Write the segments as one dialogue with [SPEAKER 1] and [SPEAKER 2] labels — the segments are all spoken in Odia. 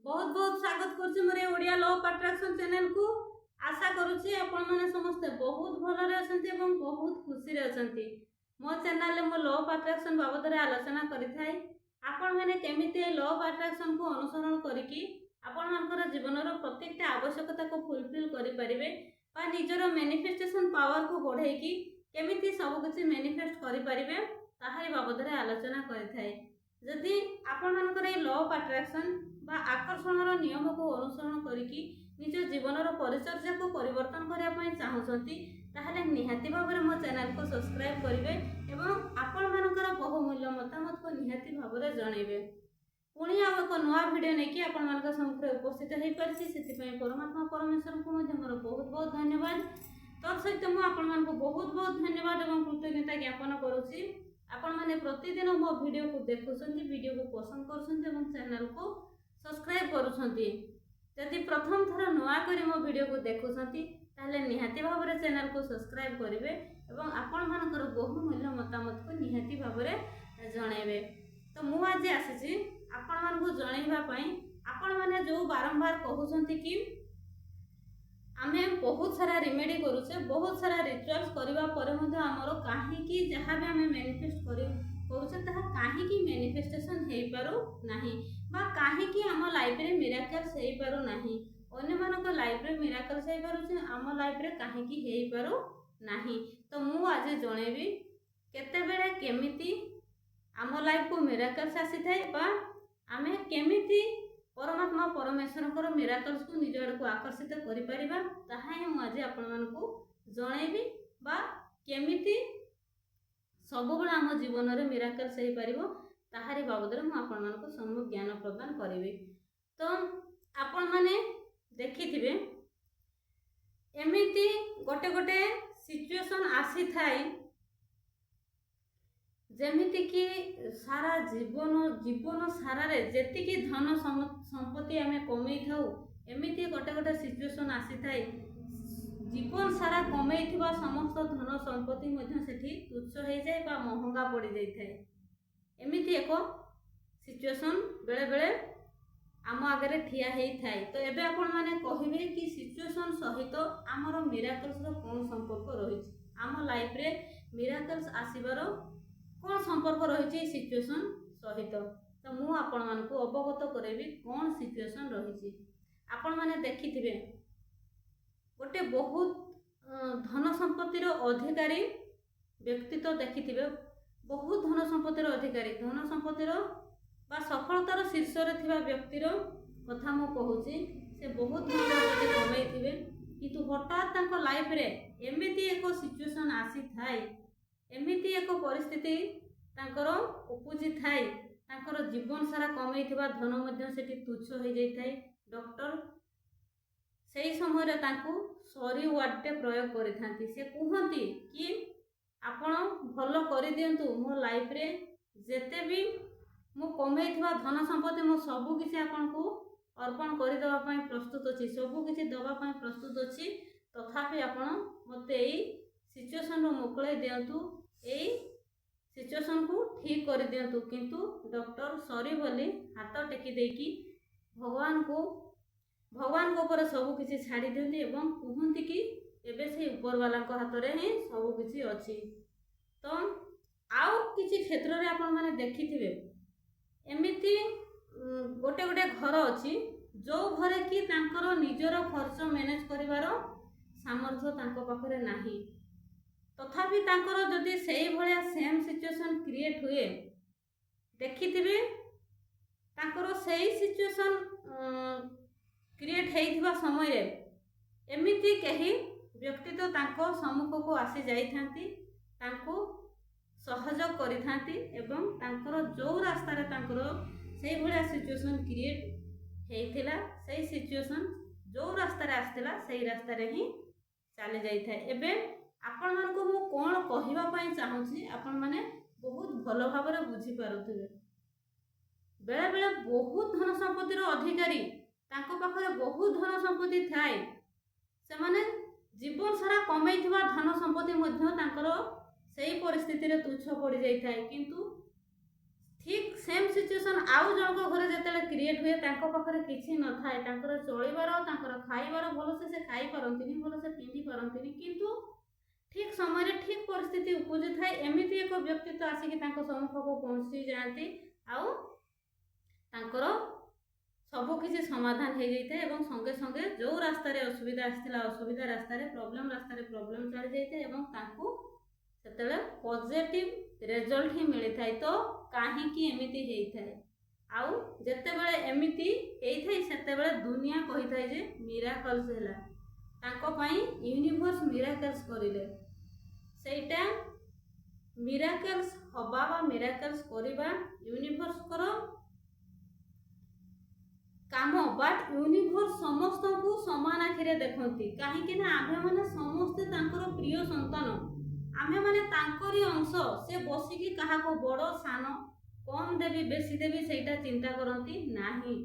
[SPEAKER 1] ବହୁତ ବହୁତ ସ୍ୱାଗତ କରୁଛି ମୋର ଏ ଓଡ଼ିଆ ଲ ଅଫ୍ ଆଟ୍ରାକ୍ସନ୍ ଚ୍ୟାନେଲକୁ। ଆଶା କରୁଛି ଆପଣମାନେ ସମସ୍ତେ ବହୁତ ଭଲରେ ଅଛନ୍ତି ଏବଂ ବହୁତ ଖୁସିରେ ଅଛନ୍ତି। ମୋ ଚ୍ୟାନେଲରେ ମୁଁ ଲ ଅଫ୍ ଆଟ୍ରାକ୍ସନ୍ ବାବଦରେ ଆଲୋଚନା କରିଥାଏ। ଆପଣମାନେ କେମିତି ଏ ଲ ଅଫ୍ ଆଟ୍ରାକ୍ସନ୍କୁ ଅନୁସରଣ କରିକି ଆପଣମାନଙ୍କର ଜୀବନର ପ୍ରତ୍ୟେକଟା ଆବଶ୍ୟକତାକୁ ଫୁଲଫିଲ୍ କରିପାରିବେ ବା ନିଜର ମ୍ୟାନିଫେଷ୍ଟେସନ୍ ପାୱାରକୁ ବଢ଼େଇକି କେମିତି ସବୁକିଛି ମ୍ୟାନିଫେଷ୍ଟ କରିପାରିବେ, ତାହାରି ବାବଦରେ ଆଲୋଚନା କରିଥାଏ। ଯଦି ଆପଣମାନଙ୍କର ଏଇ ଲ ଅଫ୍ ଆଟ୍ରାକ୍ସନ୍ ବା ଆକର୍ଷଣର ନିୟମକୁ ଅନୁସରଣ କରିକି ନିଜ ଜୀବନର ପରିଚର୍ଯ୍ୟାକୁ ପରିବର୍ତ୍ତନ କରିବା ପାଇଁ ଚାହୁଁଛନ୍ତି, ତାହେଲେ ନିହାତି ଭାବରେ ମୋ ଚ୍ୟାନେଲକୁ ସବସ୍କ୍ରାଇବ୍ କରିବେ ଏବଂ ଆପଣମାନଙ୍କର ବହୁମୂଲ୍ୟ ମତାମତକୁ ନିହାତି ଭାବରେ ଜଣାଇବେ। ପୁଣି ଆଉ ଏକ ନୂଆ ଭିଡ଼ିଓ ନେଇକି ଆପଣମାନଙ୍କ ସମ୍ମୁଖରେ ଉପସ୍ଥିତ ହୋଇପାରିଛି, ସେଥିପାଇଁ ପରମାତ୍ମା ପରମେଶ୍ୱରଙ୍କୁ ମଧ୍ୟ ମୋର ବହୁତ ବହୁତ ଧନ୍ୟବାଦ। ତତ୍ ସହିତ ମୁଁ ଆପଣମାନଙ୍କୁ ବହୁତ ବହୁତ ଧନ୍ୟବାଦ ଏବଂ କୃତଜ୍ଞତା ଜ୍ଞାପନ କରୁଛି। ଆପଣମାନେ ପ୍ରତିଦିନ ମୋ ଭିଡ଼ିଓକୁ ଦେଖୁଛନ୍ତି, ଭିଡ଼ିଓକୁ ପସନ୍ଦ କରୁଛନ୍ତି ଏବଂ ଚ୍ୟାନେଲକୁ ସବସ୍କ୍ରାଇବ୍ କରୁଛନ୍ତି। ଯଦି ପ୍ରଥମ ଥର ନୂଆ କରି ମୋ ଭିଡ଼ିଓକୁ ଦେଖୁଛନ୍ତି, ତାହେଲେ ନିହାତି ଭାବରେ ଚ୍ୟାନେଲକୁ ସବସ୍କ୍ରାଇବ୍ କରିବେ ଏବଂ ଆପଣମାନଙ୍କର ବହୁମୂଲ୍ୟ ମତାମତକୁ ନିହାତି ଭାବରେ ଜଣାଇବେ। ତ ମୁଁ ଆଜି ଆସିଛି ଆପଣମାନଙ୍କୁ ଜଣାଇବା ପାଇଁ, ଆପଣମାନେ ଯେଉଁ ବାରମ୍ବାର କହୁଛନ୍ତି କି ଆମେ ବହୁତ ସାରା ରେମେଡ଼ି କରୁଛେ, ବହୁତ ସାରା ରିଚୁଆଲ୍ସ କରିବା ପରେ ମଧ୍ୟ ଆମର କାହିଁକି ଯାହା ବି ଆମେ ମ୍ୟାନିଫେଷ୍ଟ କରୁଛେ, ତାହା କାହିଁକି ମ୍ୟାନିଫେଷ୍ଟେସନ୍ ହେଇପାରୁନାହିଁ ବା କାହିଁକି ଆମ ଲାଇଫରେ ମିରାକଲ୍ସ ହେଇପାରୁନାହିଁ। ଅନ୍ୟମାନଙ୍କ ଲାଇଫରେ ମିରାକଲ୍ସ ହେଇପାରୁଛି, ଆମ ଲାଇଫରେ କାହିଁକି ହେଇପାରୁନାହିଁ? ତ ମୁଁ ଆଜି ଜଣେଇବି କେତେବେଳେ କେମିତି ଆମ ଲାଇଫକୁ ମିରାକଲ୍ସ ଆସିଥାଏ ବା ଆମେ କେମିତି ପରମାତ୍ମା ପରମେଶ୍ୱରଙ୍କର ମିରାକଲ୍ସକୁ ନିଜ ଆଡ଼କୁ ଆକର୍ଷିତ କରିପାରିବା, ତାହା ହିଁ ମୁଁ ଆଜି ଆପଣମାନଙ୍କୁ ଜଣେଇବି ବା କେମିତି ସବୁବେଳେ ଆମ ଜୀବନରେ ମିରାକଲ୍ସ ହେଇପାରିବ, ତାହାରି ବାବଦରେ ମୁଁ ଆପଣମାନଙ୍କୁ ସମ୍ୟକ ଜ୍ଞାନ ପ୍ରଦାନ କରିବି। ତ ଆପଣମାନେ ଦେଖିଥିବେ, ଏମିତି ଗୋଟେ ଗୋଟେ ସିଚୁଏସନ୍ ଆସିଥାଏ, ଯେମିତିକି ସାରା ଜୀବନ ସାରାରେ ଯେତିକି ଧନ ସମ୍ପତ୍ତି ଆମେ କମେଇଥାଉ, ଏମିତି ଗୋଟେ ଗୋଟେ ସିଚୁଏସନ୍ ଆସିଥାଏ, ଜୀବନ ସାରା କମେଇଥିବା ସମସ୍ତ ଧନ ସମ୍ପତ୍ତି ମଧ୍ୟ ସେଠି ତୁଚ୍ଛ ହେଇଯାଏ ବା ମହଙ୍ଗା ପଡ଼ିଯାଇଥାଏ। ଏମିତି ଏକ ସିଚୁଏସନ୍ ବେଳେବେଳେ ଆମ ଆଗରେ ଠିଆ ହେଇଥାଏ। ତ ଏବେ ଆପଣମାନେ କହିବେ କି ସିଚୁଏସନ୍ ସହିତ ଆମର ମିରାକଲ୍ସର କ'ଣ ସମ୍ପର୍କ ରହିଛି? ଆମ ଲାଇଫରେ ମିରାକଲ୍ସ ଆସିବାର କ'ଣ ସମ୍ପର୍କ ରହିଛି ଏଇ ସିଚୁଏସନ୍ ସହିତ? ତ ମୁଁ ଆପଣମାନଙ୍କୁ ଅବଗତ କରାଇବି କ'ଣ ସିଚୁଏସନ୍ ରହିଛି। ଆପଣମାନେ ଦେଖିଥିବେ, ଗୋଟେ ବହୁତ ଧନ ସମ୍ପତ୍ତିର ଅଧିକାରୀ ବ୍ୟକ୍ତି ତ ଦେଖିଥିବେ, ବହୁତ ଧନ ସମ୍ପତ୍ତିର ଅଧିକାରୀ, ଧନ ସମ୍ପତ୍ତିର ବା ସଫଳତାର ଶୀର୍ଷରେ ଥିବା ବ୍ୟକ୍ତିର କଥା ମୁଁ କହୁଛି। ସେ ବହୁତ ଧନ ସମ୍ପତ୍ତି କମେଇଥିବେ, କିନ୍ତୁ ହଠାତ୍ ତାଙ୍କ ଲାଇଫରେ ଏମିତି ଏକ ସିଚୁଏସନ୍ ଆସିଥାଏ, ଏମିତି ଏକ ପରିସ୍ଥିତି ତାଙ୍କର ଉପୁଜିଥାଏ, ତାଙ୍କର ଜୀବନ ସାରା କମେଇଥିବା ଧନ ମଧ୍ୟ ସେଠି ତୁଚ୍ଛ ହେଇଯାଇଥାଏ। ଡକ୍ଟର ସେଇ ସମୟରେ ତାଙ୍କୁ ସରି ୱାର୍ଡ଼ଟେ ପ୍ରୟୋଗ କରିଥାନ୍ତି। ସେ କୁହନ୍ତି କି ଆପଣ ଭଲ କରିଦିଅନ୍ତୁ, ମୋ ଲାଇଫରେ ଯେତେ ବି ମୁଁ କମେଇଥିବା ଧନ ସମ୍ପତ୍ତି, ମୁଁ ସବୁ କିଛି ଆପଣଙ୍କୁ ଅର୍ପଣ କରିଦେବା ପାଇଁ ପ୍ରସ୍ତୁତ ଅଛି, ସବୁ କିଛି ଦେବା ପାଇଁ ପ୍ରସ୍ତୁତ ଅଛି। ତଥାପି ଆପଣ ମୋତେ ଏଇ ସିଚୁଏସନ୍ରୁ ମୁକୁଳାଇ ଦିଅନ୍ତୁ, ଏଇ ସିଚୁଏସନ୍କୁ ଠିକ୍ କରିଦିଅନ୍ତୁ। କିନ୍ତୁ ଡକ୍ଟର ସରି ବୋଲି ହାତ ଟେକି ଦେଇକି ଭଗବାନଙ୍କ ଉପରେ ସବୁ କିଛି ଛାଡ଼ି ଦିଅନ୍ତି ଏବଂ କୁହନ୍ତି କି ଏବେ ସେଇ ଉପରବାଲାଙ୍କ ହାତରେ ହିଁ ସବୁ କିଛି ଅଛି। ତ ଆଉ କିଛି କ୍ଷେତ୍ରରେ ଆପଣମାନେ ଦେଖିଥିବେ, ଏମିତି ଗୋଟେ ଗୋଟେ ଘର ଅଛି, ଯେଉଁ ଘରେ କି ତାଙ୍କର ନିଜର ଖର୍ଚ୍ଚ ମ୍ୟାନେଜ୍ କରିବାର ସାମର୍ଥ୍ୟ ତାଙ୍କ ପାଖରେ ନାହିଁ। ତଥାପି ତାଙ୍କର ଯଦି ସେଇଭଳିଆ ସେମ୍ ସିଚୁଏସନ୍ କ୍ରିଏଟ୍ ହୁଏ, ଦେଖିଥିବେ ତାଙ୍କର ସେଇ ସିଚୁଏସନ୍ କ୍ରିଏଟ୍ ହେଇଥିବା ସମୟରେ ଏମିତି କେହି ବ୍ୟକ୍ତି ତ ତାଙ୍କ ସମ୍ମୁଖକୁ ଆସି ଯାଇଥାନ୍ତି, ତାଙ୍କୁ ସହଯୋଗ କରିଥାନ୍ତି ଏବଂ ତାଙ୍କର ଯେଉଁ ରାସ୍ତାରେ ତାଙ୍କର ସେଇଭଳିଆ ସିଚୁଏସନ୍ କ୍ରିଏଟ୍ ହେଇଥିଲା, ସେଇ ସିଚୁଏସନ୍ ଯେଉଁ ରାସ୍ତାରେ ଆସିଥିଲା, ସେଇ ରାସ୍ତାରେ ହିଁ ଚାଲି ଯାଇଥାଏ। ଏବେ ଆପଣମାନଙ୍କୁ ମୁଁ କ'ଣ କହିବା ପାଇଁ ଚାହୁଁଛି, ଆପଣମାନେ ବହୁତ ଭଲ ଭାବରେ ବୁଝିପାରୁଥିବେ। ବେଳେବେଳେ ବହୁତ ଧନ ସମ୍ପତ୍ତିର ଅଧିକାରୀ, ତାଙ୍କ ପାଖରେ ବହୁତ ଧନ ସମ୍ପତ୍ତି ଥାଏ, ସେମାନେ ଜୀବନ ସାରା କମେଇଥିବା ଧନ ସମ୍ପତ୍ତି ମଧ୍ୟ ତାଙ୍କର ସେଇ ପରିସ୍ଥିତିରେ ତୁଚ୍ଛ ପଡ଼ିଯାଇଥାଏ। କିନ୍ତୁ ଠିକ୍ ସେମ୍ ସିଚୁଏସନ୍ ଆଉ ଜଣଙ୍କ ଘରେ ଯେତେବେଳେ କ୍ରିଏଟ୍ ହୁଏ, ତାଙ୍କ ପାଖରେ କିଛି ନଥାଏ, ତାଙ୍କର ଚଳିବାର, ତାଙ୍କର ଖାଇବାର, ଭଲସେ ସେ ଖାଇପାରନ୍ତିନି, ଭଲସେ ପିନ୍ଧି ପାରନ୍ତିନି, କିନ୍ତୁ ଠିକ୍ ସମୟରେ ଠିକ୍ ପରିସ୍ଥିତି ଉପୁଜିଥାଏ। ଏମିତି ଏକ ବ୍ୟକ୍ତିତ୍ୱ ଆସିକି ତାଙ୍କ ସମ୍ମୁଖକୁ ପହଞ୍ଚି ଯାଆନ୍ତି ଆଉ ତାଙ୍କର ସବୁକିଛି ସମାଧାନ ହେଇଯାଇଥାଏ ଏବଂ ସଙ୍ଗେ ସଙ୍ଗେ ଯେଉଁ ରାସ୍ତାରେ ଅସୁବିଧା ଆସିଥିଲା, ଅସୁବିଧା ରାସ୍ତାରେ, ପ୍ରୋବ୍ଲେମ୍ ରାସ୍ତାରେ ପ୍ରୋବ୍ଲେମ୍ ଚାଲିଯାଇଥାଏ ଏବଂ ତାଙ୍କୁ ସେତେବେଳେ ପଜିଟିଭ୍ ରେଜଲ୍ଟ ହିଁ ମିଳିଥାଏ। ତ କାହିଁକି ଏମିତି ହେଇଥାଏ? ଆଉ ଯେତେବେଳେ ଏମିତି ହେଇଥାଏ, ସେତେବେଳେ ଦୁନିଆ କହିଥାଏ ଯେ ମିରାକଲ୍ସ ହେଲା ତାଙ୍କ ପାଇଁ, ୟୁନିଭର୍ସ ମିରାକଲ୍ସ କରିଲେ। ସେଇଟା ମିରାକଲ୍ସ ହବା ବା ମିରାକଲ୍ସ କରିବା ୟୁନିଭର୍ସଙ୍କର କାମ, ବଟ୍ ୟୁନିଭର୍ସ ସମସ୍ତଙ୍କୁ ସମାନ ଆଖିରେ ଦେଖନ୍ତି, କାହିଁକି ନା ଆମ୍ଭେମାନେ ସମସ୍ତେ ତାଙ୍କର ପ୍ରିୟ ସନ୍ତାନ, ଆମ୍ଭେମାନେ ତାଙ୍କରି ଅଂଶ। ସେ ବସିକି କାହାକୁ ବଡ଼ ସାନ, କମ୍ ଦେବି ବେଶୀ ଦେବି, ସେଇଟା ଚିନ୍ତା କରନ୍ତି ନାହିଁ।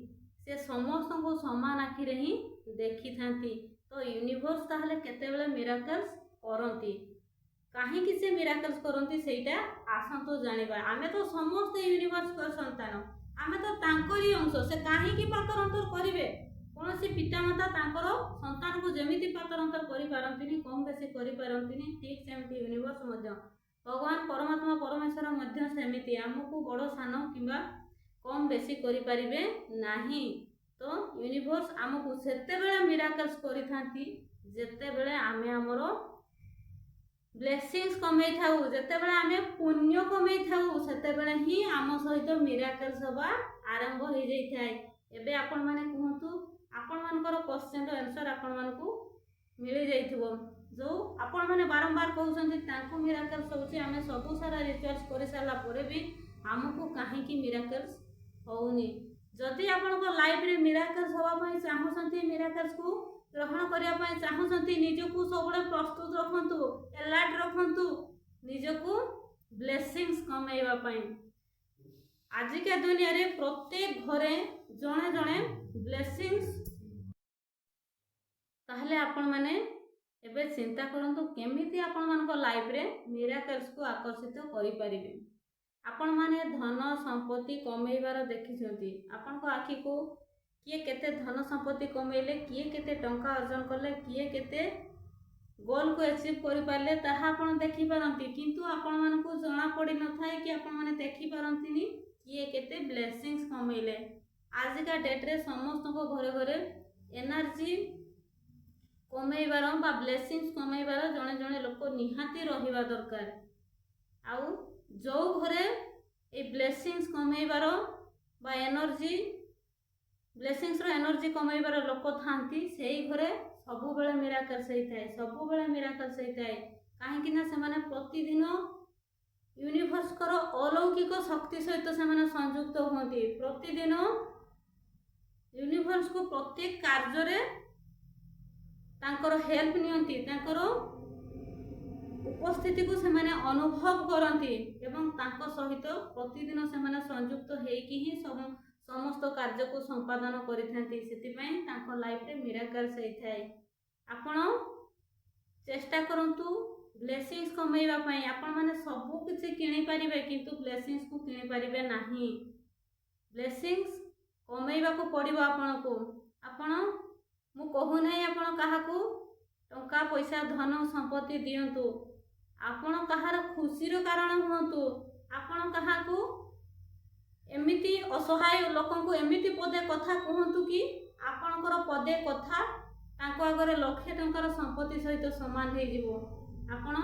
[SPEAKER 1] ସେ ସମସ୍ତଙ୍କୁ ସମାନ ଆଖିରେ ହିଁ ଦେଖିଥାନ୍ତି। ତ ୟୁନିଭର୍ସ ତାହେଲେ କେତେବେଳେ ମିରାକଲ୍ସ କରନ୍ତି? କାହିଁକି ସେ ମିରାକଲ୍ସ କରନ୍ତି, ସେଇଟା ଆସନ୍ତୁ ଜାଣିବା। ଆମେ ତ ସମସ୍ତେ ୟୁନିଭର୍ସଙ୍କ ସନ୍ତାନ, ଆମେ ତ ତାଙ୍କରି ଅଂଶ। ସେ କାହିଁକି ପାତର ଅନ୍ତର କରିବେ? କୌଣସି ପିତାମାତା ତାଙ୍କର ସନ୍ତାନକୁ ଯେମିତି ପାତର ଅନ୍ତର କରିପାରନ୍ତିନି, କମ୍ ବେଶୀ କରିପାରନ୍ତିନି, ଠିକ୍ ସେମିତି ୟୁନିଭର୍ସ ମଧ୍ୟ, ଭଗବାନ ପରମାତ୍ମା ପରମେଶ୍ୱର ମଧ୍ୟ ସେମିତି ଆମକୁ ବଡ଼ ସାନ କିମ୍ବା କମ୍ ବେଶୀ କରିପାରିବେ ନାହିଁ। ତ ୟୁନିଭର୍ସ ଆମକୁ ସେତେବେଳେ ମିରାକଲ୍ସ କରିଥାନ୍ତି ଯେତେବେଳେ ଆମେ ଆମର ବ୍ଲେସିଂସ୍ କମେଇଥାଉ, ଯେତେବେଳେ ଆମେ ପୁଣ୍ୟ କମେଇଥାଉ, ସେତେବେଳେ ହିଁ ଆମ ସହିତ ମିରାକଲ୍ସ ହେବା ଆରମ୍ଭ ହେଇଯାଇଥାଏ। ଏବେ ଆପଣମାନେ କୁହନ୍ତୁ, ଆପଣମାନଙ୍କର କ୍ୱଶ୍ଚେନ୍ର ଆନ୍ସର୍ ଆପଣମାନଙ୍କୁ ମିଳିଯାଇଥିବ। ଯେଉଁ ଆପଣମାନେ ବାରମ୍ବାର କହୁଛନ୍ତି ତାଙ୍କୁ ମିରାକଲ୍ସ ହେଉଛି, ଆମେ ସବୁ ସାରା ରିଚୁଆଲ୍ସ କରିସାରିଲା ପରେ ବି ଆମକୁ କାହିଁକି ମିରାକଲ୍ସ ହେଉନି? ଯଦି ଆପଣଙ୍କ ଲାଇଫରେ ମିରାକଲ୍ସ ହେବା ପାଇଁ ଚାହୁଁଛନ୍ତି, ମିରାକଲ୍ସକୁ ଗ୍ରହଣ କରିବା ପାଇଁ ଚାହୁଁଛନ୍ତି, ନିଜକୁ ସବୁବେଳେ ପ୍ରସ୍ତୁତ ରଖନ୍ତୁ, ଆଲର୍ଟ ରଖନ୍ତୁ ନିଜକୁ ବ୍ଲେସିଂସ୍ କମେଇବା ପାଇଁ। ଆଜିକା ଦୁନିଆରେ ପ୍ରତ୍ୟେକ ଘରେ ଜଣେ ଜଣେ ବ୍ଲେସିଂସ୍। ତାହେଲେ ଆପଣମାନେ ଏବେ ଚିନ୍ତା କରନ୍ତୁ କେମିତି ଆପଣମାନଙ୍କ ଲାଇଫରେ ମିରାକଲ୍ସକୁ ଆକର୍ଷିତ କରିପାରିବେ। ଆପଣମାନେ ଧନ ସମ୍ପତ୍ତି କମେଇବାର ଦେଖିଛନ୍ତି। ଆପଣଙ୍କ ଆଖିକୁ କିଏ କେତେ ଧନ ସମ୍ପତ୍ତି କମେଇଲେ, କିଏ କେତେ ଟଙ୍କା ଅର୍ଜନ କଲେ, କିଏ କେତେ ଗୋଲକୁ ଆଚିଭ୍ କରିପାରିଲେ, ତାହା ଆପଣ ଦେଖିପାରନ୍ତି। କିନ୍ତୁ ଆପଣମାନଙ୍କୁ ଜଣା ପଡ଼ିନଥାଏ କି ଆପଣମାନେ ଦେଖିପାରନ୍ତିନି କିଏ କେତେ ବ୍ଲେସିଂସ୍ କମେଇଲେ। ଆଜିକା ଡେଟ୍ରେ ସମସ୍ତଙ୍କ ଘରେ ଘରେ ଏନର୍ଜି କମେଇବାର ବା ବ୍ଲେସିଂସ୍ କମେଇବାର ଜଣେ ଜଣେ ଲୋକ ନିହାତି ରହିବା ଦରକାର। ଆଉ ଯେଉଁ ଘରେ ଏଇ ବ୍ଲେସିଂସ୍ କମେଇବାର ବା ଏନର୍ଜି, ବ୍ଲେସିଂସର ଏନର୍ଜି କମେଇବାର ଲୋକ ଥାନ୍ତି, ସେଇ ଘରେ ସବୁବେଳେ ମିରାକଲ୍ସ ହେଇଥାଏ, ସବୁବେଳେ ମିରାକଲ୍ସ ହେଇଥାଏ। କାହିଁକି ନା ସେମାନେ ପ୍ରତିଦିନ ୟୁନିଭର୍ସଙ୍କର ଅଲୌକିକ ଶକ୍ତି ସହିତ ସେମାନେ ସଂଯୁକ୍ତ ହୁଅନ୍ତି। ପ୍ରତିଦିନ ୟୁନିଭର୍ସକୁ ପ୍ରତ୍ୟେକ କାର୍ଯ୍ୟରେ ତାଙ୍କର ହେଲ୍ପ ନିଅନ୍ତି, ତାଙ୍କର ଉପସ୍ଥିତିକୁ ସେମାନେ ଅନୁଭବ କରନ୍ତି ଏବଂ ତାଙ୍କ ସହିତ ପ୍ରତିଦିନ ସେମାନେ ସଂଯୁକ୍ତ ହେଇକି ହିଁ ସମସ୍ତ କାର୍ଯ୍ୟକୁ ସମ୍ପାଦନ କରିଥାନ୍ତି। ସେଥିପାଇଁ ତାଙ୍କ ଲାଇଫରେ ମିରାକଲ୍ସ ହେଇଥାଏ। ଆପଣ ଚେଷ୍ଟା କରନ୍ତୁ ବ୍ଲେସିଂସ୍ କମେଇବା ପାଇଁ। ଆପଣମାନେ ସବୁ କିଛି କିଣିପାରିବେ, କିନ୍ତୁ ବ୍ଲେସିଂସକୁ କିଣିପାରିବେ ନାହିଁ। ବ୍ଲେସିଂସ୍ କମେଇବାକୁ ପଡ଼ିବ ଆପଣଙ୍କୁ। ଆପଣ, ମୁଁ କହୁନାହିଁ ଆପଣ କାହାକୁ ଟଙ୍କା ପଇସା, ଧନ ସମ୍ପତ୍ତି ଦିଅନ୍ତୁ। ଆପଣ କାହାର ଖୁସିର କାରଣ ହୁଅନ୍ତୁ। ଆପଣ କାହାକୁ ଏମିତି ଅସହାୟ ଲୋକଙ୍କୁ ଏମିତି ପଦେ କଥା କୁହନ୍ତୁ କି ଆପଣଙ୍କର ପଦେ କଥା ତାଙ୍କ ଆଗରେ ଲକ୍ଷେ ଟଙ୍କାର ସମ୍ପତ୍ତି ସହିତ ସମାନ ହେଇଯିବ। ଆପଣ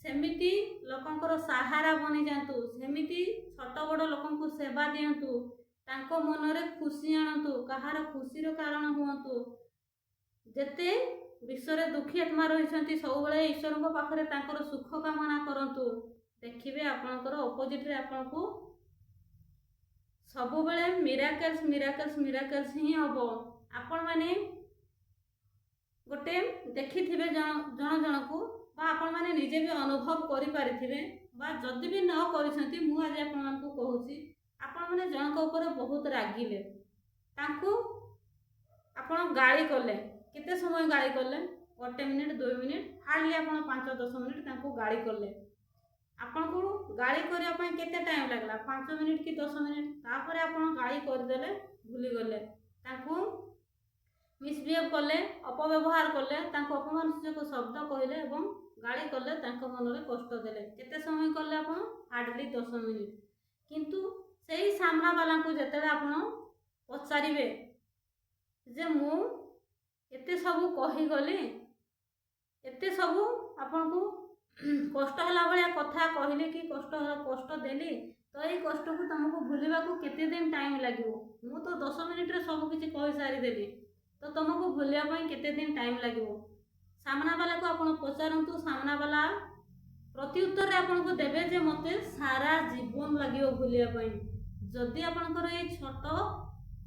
[SPEAKER 1] ସେମିତି ଲୋକଙ୍କର ସାହାରା ବନିଯାଆନ୍ତୁ। ସେମିତି ଛୋଟ ବଡ଼ ଲୋକଙ୍କୁ ସେବା ଦିଅନ୍ତୁ। ତାଙ୍କ ମନରେ ଖୁସି ଆଣନ୍ତୁ। କାହାର ଖୁସିର କାରଣ ହୁଅନ୍ତୁ। ଯେତେ ବିଶ୍ୱରେ ଦୁଃଖୀ ଆତ୍ମା ରହିଛନ୍ତି, ସବୁବେଳେ ଈଶ୍ୱରଙ୍କ ପାଖରେ ତାଙ୍କର ସୁଖ କାମନା କରନ୍ତୁ। ଦେଖିବେ ଆପଣଙ୍କର ଅପୋଜିଟ୍ରେ ଆପଣଙ୍କୁ ସବୁବେଳେ ମିରାକଲ୍ସ, ମିରାକଲ୍ସ, ମିରାକଲ୍ସ ହିଁ ହେବ। ଆପଣମାନେ ଗୋଟେ ଦେଖିଥିବେ ଜଣ ଜଣ ଜଣକୁ ବା ଆପଣମାନେ ନିଜେ ବି ଅନୁଭବ କରିପାରିଥିବେ ବା ଯଦି ବି ନ କରିଛନ୍ତି, ମୁଁ ଆଜି ଆପଣମାନଙ୍କୁ କହୁଛି। ଆପଣମାନେ ଜଣଙ୍କ ଉପରେ ବହୁତ ରାଗିଲେ, ତାଙ୍କୁ ଆପଣ ଗାଳି କଲେ। କେତେ ସମୟ ଗାଳି କଲେ? 1 ମିନିଟ୍, 2 ମିନିଟ୍, ହାର୍ଡ଼ଲି ଆପଣ 5-10 ମିନିଟ୍ ତାଙ୍କୁ ଗାଳି କଲେ। ଆପଣଙ୍କୁ ଗାଳି କରିବା ପାଇଁ କେତେ ଟାଇମ୍ ଲାଗିଲା? 5 ମିନିଟ୍ କି 10 ମିନିଟ୍। ତାପରେ ଆପଣ ଗାଳି କରିଦେଲେ, ଭୁଲିଗଲେ। ତାଙ୍କୁ ମିସବିହେଭ୍ କଲେ, ଅପବ୍ୟବହାର କଲେ, ତାଙ୍କୁ ଅପମାନସୂଚକ ଶବ୍ଦ କହିଲେ ଏବଂ ଗାଳି କଲେ, ତାଙ୍କ ମନରେ କଷ୍ଟ ଦେଲେ। କେତେ ସମୟ କଲେ ଆପଣ? Hardly 10 minute. କିନ୍ତୁ ସେଇ ସାମ୍ନାବାଲାଙ୍କୁ ଯେତେବେଳେ ଆପଣ ପଚାରିବେ ଯେ ମୁଁ ଏତେ ସବୁ କହିଗଲି, ଏତେ ସବୁ ଆପଣଙ୍କୁ କଷ୍ଟ ହେଲା ଭଳିଆ କଥା କହିଲି କି କଷ୍ଟ ଦେଲି, ତ ଏଇ କଷ୍ଟକୁ ତୁମକୁ ଭୁଲିବାକୁ କେତେ ଦିନ ଟାଇମ୍ ଲାଗିବ? ମୁଁ ତ 10 ମିନିଟ୍ରେ ସବୁ କିଛି କହିସାରିଦେଲି, ତ ତୁମକୁ ଭୁଲିବା ପାଇଁ କେତେ ଦିନ ଟାଇମ୍ ଲାଗିବ? ସାମ୍ନାବାଲାକୁ ଆପଣ ପଚାରନ୍ତୁ। ସାମ୍ନାବାଲା ପ୍ରତ୍ୟୁତ୍ତରରେ ଆପଣଙ୍କୁ ଦେବେ ଯେ ମୋତେ ସାରା ଜୀବନ ଲାଗିବ ଭୁଲିବା ପାଇଁ। ଯଦି ଆପଣଙ୍କର ଏଇ ଛୋଟ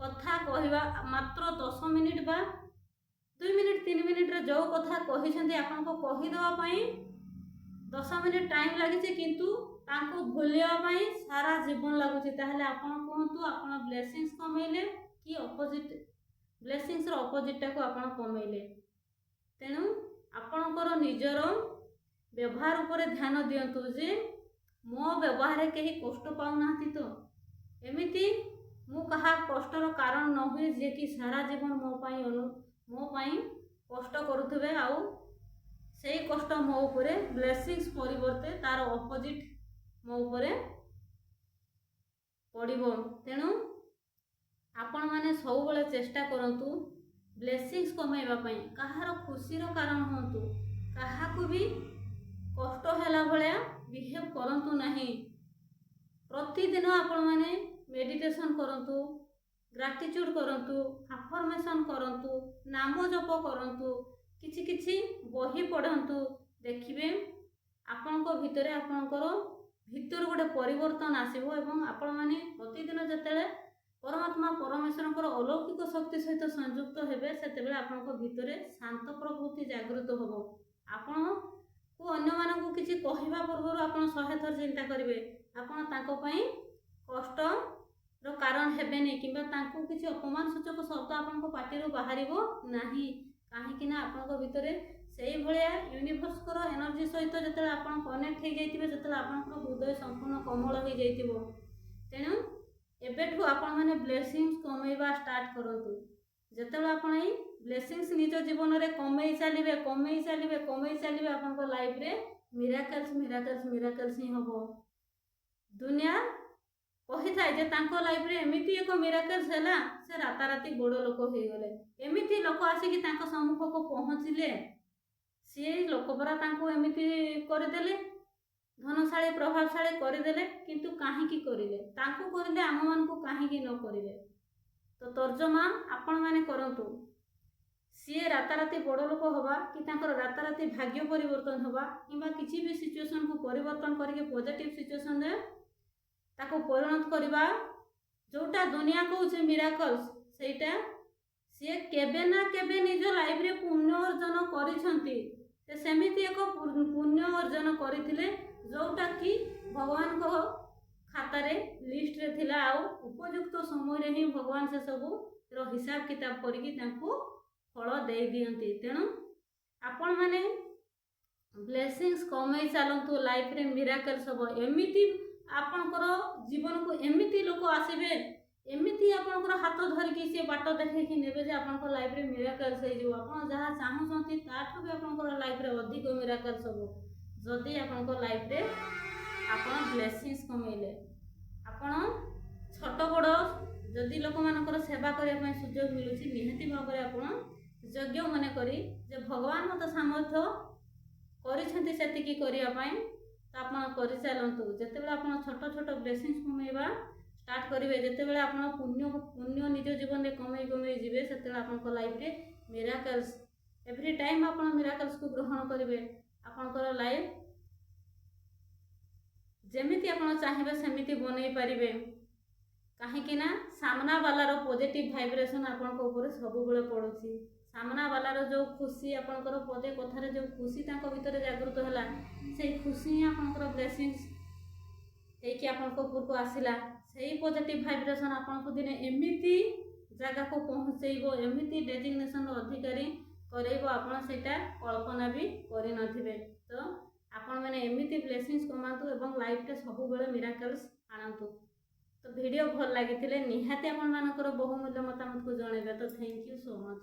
[SPEAKER 1] କଥା କହିବା ମାତ୍ର 10 ମିନିଟ୍ ବା 2 ମିନିଟ୍, 3 ମିନିଟ୍ରେ ଯେଉଁ କଥା କହିଛନ୍ତି, ଆପଣଙ୍କୁ କହିଦେବା ପାଇଁ 10 ମିନିଟ୍ ଟାଇମ୍ ଲାଗିଛି, କିନ୍ତୁ ତାଙ୍କୁ ଭୁଲିବା ପାଇଁ ସାରା ଜୀବନ ଲାଗୁଛି, ତାହେଲେ ଆପଣ କୁହନ୍ତୁ, ଆପଣ ବ୍ଲେସିଂସ୍ କମେଇଲେ କି ଅପୋଜିଟ୍, ବ୍ଲେସିଂସର ଅପୋଜିଟ୍ଟାକୁ ଆପଣ କମେଇଲେ? ତେଣୁ ଆପଣଙ୍କର ନିଜର ବ୍ୟବହାର ଉପରେ ଧ୍ୟାନ ଦିଅନ୍ତୁ ଯେ ମୋ ବ୍ୟବହାରରେ କେହି କଷ୍ଟ ପାଉନାହାନ୍ତି ତ? ଏମିତି ମୁଁ କାହା କଷ୍ଟର କାରଣ ନ ହୁଏ, ଯିଏକି ସାରା ଜୀବନ ମୋ ପାଇଁ କଷ୍ଟ କରୁଥିବେ ଆଉ ସେଇ କଷ୍ଟ ମୋ ଉପରେ ବ୍ଲେସିଂସ୍ ପରିବର୍ତ୍ତେ ତାର ଅପୋଜିଟ୍ ମୋ ଉପରେ ପଡ଼ିବ। ତେଣୁ ଆପଣମାନେ ସବୁବେଳେ ଚେଷ୍ଟା କରନ୍ତୁ ବ୍ଲେସିଂସ୍ କମେଇବା ପାଇଁ। କାହାର ଖୁସିର କାରଣ ହୁଅନ୍ତୁ। କାହାକୁ ବି କଷ୍ଟ ହେଲା ଭଳିଆ ବିହେଭ୍ କରନ୍ତୁ ନାହିଁ। ପ୍ରତିଦିନ ଆପଣମାନେ ମେଡ଼ିଟେସନ୍ କରନ୍ତୁ, ଗ୍ରାଟିଚ୍ୟୁଡ଼୍ କରନ୍ତୁ, ଆଫର୍ମେସନ୍ କରନ୍ତୁ, ନାମ ଜପ କରନ୍ତୁ, କିଛି କିଛି ବହି ପଢ଼ନ୍ତୁ। ଦେଖିବେ, ଆପଣଙ୍କ ଭିତରେ, ଆପଣଙ୍କର ଭିତରୁ ଗୋଟେ ପରିବର୍ତ୍ତନ ଆସିବ ଏବଂ ଆପଣମାନେ ପ୍ରତିଦିନ ଯେତେବେଳେ ପରମାତ୍ମା ପରମେଶ୍ୱରଙ୍କର ଅଲୌକିକ ଶକ୍ତି ସହିତ ସଂଯୁକ୍ତ ହେବେ, ସେତେବେଳେ ଆପଣଙ୍କ ଭିତରେ ଶାନ୍ତ ପ୍ରକୃତି ଜାଗୃତ ହେବ। ଆପଣକୁ ଅନ୍ୟମାନଙ୍କୁ କିଛି କହିବା ପୂର୍ବରୁ ଆପଣ 100 ଥର ଚିନ୍ତା କରିବେ। ଆପଣ ତାଙ୍କ ପାଇଁ କଷ୍ଟର କାରଣ ହେବେନି କିମ୍ବା ତାଙ୍କୁ କିଛି ଅପମାନ ସୂଚକ ଶବ୍ଦ ଆପଣଙ୍କ ପାଟିରୁ ବାହାରିବ ନାହିଁ। କାହିଁକି ନା ଆପଣଙ୍କ ଭିତରେ ସେଇଭଳିଆ ୟୁନିଭର୍ସଙ୍କର ଏନର୍ଜି ସହିତ ଯେତେବେଳେ ଆପଣ କନେକ୍ଟ ହେଇଯାଇଥିବେ, ସେତେବେଳେ ଆପଣଙ୍କର ହୃଦୟ ସମ୍ପୂର୍ଣ୍ଣ କୋମଳ ହେଇଯାଇଥିବ। ତେଣୁ ଏବେଠୁ ଆପଣମାନେ ବ୍ଲେସିଂସ୍ କମେଇବା ଷ୍ଟାର୍ଟ କରନ୍ତୁ। ଯେତେବେଳେ ଆପଣ ଏଇ ବ୍ଲେସିଂସ୍ ନିଜ ଜୀବନରେ କମେଇ ଚାଲିବେ, କମେଇ ଚାଲିବେ, କମେଇ ଚାଲିବେ, ଆପଣଙ୍କ ଲାଇଫରେ ମିରାକଲ୍ସ, ମିରାକଲ୍ସ, ମିରାକଲ୍ସ ହିଁ ହେବ। ଦୁନିଆ କହିଥାଏ ଯେ ତାଙ୍କ ଲାଇଫରେ ଏମିତି ଏକ ମିରାକଲ୍ସ ହେଲା, ସେ ରାତାରାତି ବଡ଼ ଲୋକ ହେଇଗଲେ, ଏମିତି ଲୋକ ଆସିକି ତାଙ୍କ ସମ୍ମୁଖକୁ ପହଞ୍ଚିଲେ, ସିଏ ଲୋକ ପରା ତାଙ୍କୁ ଏମିତି କରିଦେଲେ, ଧନଶାଳୀ ପ୍ରଭାବଶାଳୀ କରିଦେଲେ। କିନ୍ତୁ କାହିଁକି କରିଲେ? ତାଙ୍କୁ କରିଲେ, ଆମମାନଙ୍କୁ କାହିଁକି ନ କରିଲେ? ତ ତର୍ଜମା ଆପଣମାନେ କରନ୍ତୁ। ସିଏ ରାତାରାତି ବଡ଼ ଲୋକ ହେବା କି ତାଙ୍କର ରାତାରାତି ଭାଗ୍ୟ ପରିବର୍ତ୍ତନ ହେବା କିମ୍ବା କିଛି ବି ସିଚୁଏସନକୁ ପରିବର୍ତ୍ତନ କରିକି ପଜିଟିଭ୍ ସିଚୁଏସନରେ ତାକୁ ପରିଣତ କରିବା, ଯେଉଁଟା ଦୁନିଆ କହୁଛି ମିରାକଲ୍ସ, ସେଇଟା ସିଏ କେବେ ନା କେବେ ନିଜ ଲାଇଫରେ ପୁଣ୍ୟ ଅର୍ଜନ କରିଛନ୍ତି। ସେ ସେମିତି ଏକ ପୁଣ୍ୟ ଅର୍ଜନ କରିଥିଲେ, ଯେଉଁଟାକି ଭଗବାନଙ୍କ ଖାତାରେ ଲିଷ୍ଟରେ ଥିଲା ଆଉ ଉପଯୁକ୍ତ ସମୟରେ ହିଁ ଭଗବାନ ସେସବୁର ହିସାବ କିତାବ କରିକି ତାଙ୍କୁ ଫଳ ଦେଇ ଦିଅନ୍ତି। ତେଣୁ ଆପଣମାନେ ବ୍ଲେସିଂସ୍ କମେଇ ଚାଲନ୍ତୁ, ଲାଇଫରେ ମିରାକଲ୍ସ ହେବ। ଏମିତି ଆପଣଙ୍କର ଜୀବନକୁ ଏମିତି ଲୋକ ଆସିବେ, ଏମିତି ଆପଣଙ୍କର ହାତ ଧରିକି ସେ ବାଟ ଦେଖେଇକି ନେବେ ଯେ ଆପଣଙ୍କ ଲାଇଫରେ ମିରାକଲ୍ସ ହେଇଯିବ। ଆପଣ ଯାହା ଚାହୁଁଛନ୍ତି, ତାଠୁ ବି ଆପଣଙ୍କର ଲାଇଫରେ ଅଧିକ ମିରାକଲ୍ସ ହେବ, ଯଦି ଆପଣଙ୍କ ଲାଇଫରେ ଆପଣ ବ୍ଲେସିଂସ୍ କମେଇଲେ। ଆପଣ ଛୋଟ ବଡ଼ ଯଦି ଲୋକମାନଙ୍କର ସେବା କରିବା ପାଇଁ ସୁଯୋଗ ମିଳୁଛି, ନିହାତି ଭାବରେ ଆପଣ ଯୋଗ୍ୟ ମନେ କରି ଯେ ଭଗବାନ ମୋତେ ସାମର୍ଥ୍ୟ କରିଛନ୍ତି ସେତିକି କରିବା ପାଇଁ, ତ ଆପଣ କରିଚାଲନ୍ତୁ। ଯେତେବେଳେ ଆପଣ ଛୋଟ ଛୋଟ ବ୍ଲେସିଂସ୍ କମେଇବା ଷ୍ଟାର୍ଟ କରିବେ, ଯେତେବେଳେ ଆପଣ ପୁଣ୍ୟ ନିଜ ଜୀବନରେ କମେଇ କମେଇ ଯିବେ, ସେତେବେଳେ ଆପଣଙ୍କ ଲାଇଫରେ ମିରାକଲ୍ସ, ଏଭ୍ରି ଟାଇମ୍ ଆପଣ ମିରାକଲ୍ସକୁ ଗ୍ରହଣ କରିବେ। ଆପଣଙ୍କର ଲାଇଫ୍ ଯେମିତି ଆପଣ ଚାହିଁବେ, ସେମିତି ବନେଇ ପାରିବେ। କାହିଁକି ନା ସାମ୍ନାବାଲାର ପଜିଟିଭ୍ ଭାଇବ୍ରେସନ୍ ଆପଣଙ୍କ ଉପରେ ସବୁବେଳେ ପଡ଼ୁଛି। ସାମ୍ନାବାଲାର ଯେଉଁ ଖୁସି, ଆପଣଙ୍କର ପଦେ କଥାରେ ଯେଉଁ ଖୁସି ତାଙ୍କ ଭିତରେ ଜାଗୃତ ହେଲା, ସେଇ ଖୁସି ହିଁ ଆପଣଙ୍କର ବ୍ଲେସିଂସ୍ ହେଇକି ଆପଣଙ୍କ ଉପରକୁ ଆସିଲା। ସେଇ ପଜିଟିଭ୍ ଭାଇବ୍ରେସନ୍ ଆପଣଙ୍କୁ ଦିନେ ଏମିତି ଜାଗାକୁ ପହଞ୍ଚେଇବ, ଏମିତି ଡେଜିଗ୍ନେସନ୍ର ଅଧିକାରୀ କରେଇବ, ଆପଣ ସେଇଟା କଳ୍ପନା ବି କରିନଥିବେ। ତ ଆପଣମାନେ ଏମିତି ବ୍ଲେସିଂସ୍ କମାନ୍ତୁ ଏବଂ ଲାଇଫରେ ସବୁବେଳେ ମିରାକଲ୍ସ ଆଣନ୍ତୁ। ତ ଭିଡ଼ିଓ ଭଲ ଲାଗିଥିଲେ ନିହାତି ଆପଣମାନଙ୍କର ବହୁମୂଲ୍ୟ ମତାମତକୁ ଜଣାଇବେ। ତ thank you so much.